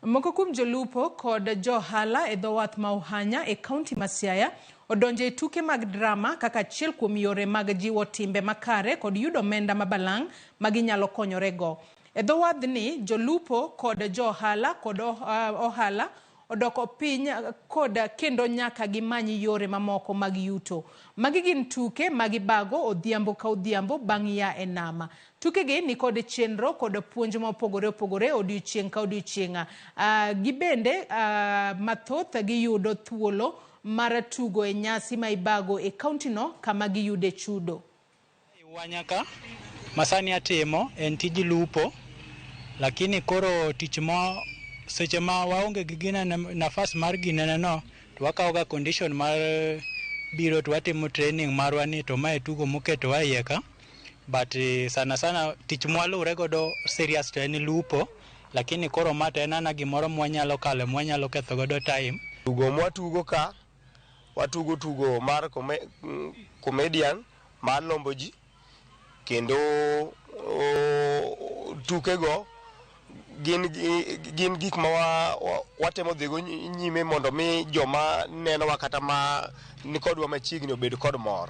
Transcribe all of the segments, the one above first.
Moko kuom jolupo kod jo ohala e dho wath ma Ohanya e kaunti ma Siaya odonjo e tuke mag drama kaka achiel kuom yore mag jiwo timbe makare kod yudo omenda ma balang' ma ginyalo konyorego. E dho wadhni, jolupo kod jo ohala kod ohala odoko piny kod kendo nyaka gimany yore mamoko mag yuto. Magi gin tuke ma gibago odhiambo ka odhiambo bang' ya e nama. Tukegi nikod chenro kod puonj ma opogore opogore odiochieng' ka odiochieng'. Gibende mathoth giyudo thuolo mar tugo e nyasi ma ibago e kauntino kama giyude chudo. Wanyaka masani atimo en tij lupo, lakini koro tich mo seche ma waonge gi gina nafas mar ginene no, to wakawo ga condition mar biro to watimo training marwa ni to mae tugo moketowa iye ka. But sana sana tich mwaluwre godo serious to en lupo, lakini koro ma to en ana gimoro mwanyalo kalo, mwanyalo ketho godo time. Tugo mwatugo ka, watugo tugo mar comedian mar lombo ji, kendo tukego gin gik ma watemo dhigo nyime mondo mi joma nenowa kata ma nikodwa machiegni obed kod mor.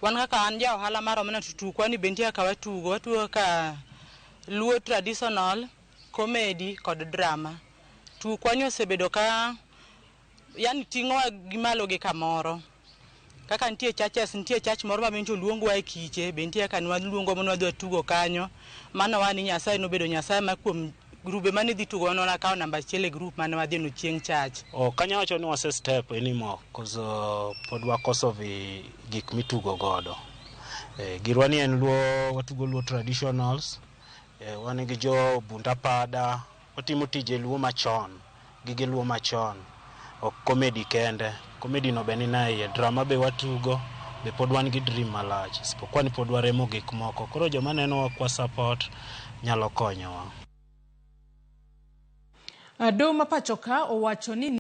Wan kaka an ja ohala mar omena to tukwa ni be nitie kaka watugo, watugo kaka Luo traditional, comedy kod drama. Tukwa ni osebedo ka yani ting'owa gi malo gi kamoro. Kaka nitie churches, nitie church moro ma be oluongwa e kiche, be nitie kaka nwaluongwa mondo wadhi watugo kanyo. Mano wa ni Nyasaye nobedo Nyasaye ma kuom grube mane dhi tugo wan wakawo namba achiel e group mane wadhi no chieng' church. Ok anyal wacho ni wase step anymore 'cause pod wakoso vi gik mitugo godo. Girwa ni en Luo, watugo Luo traditionals, wan gi jo Bunda Pada, watimo tije Luo machon, gige Luo machon. Ok comedy kende, comedy no be ni na iye, drama be watugo, be pod wan gi dream malach. Isipokuwa ni pod waremo gik moko. Koro joma nenowa kwa support nyalo konyowa. Doho ma pacho ka owacho ni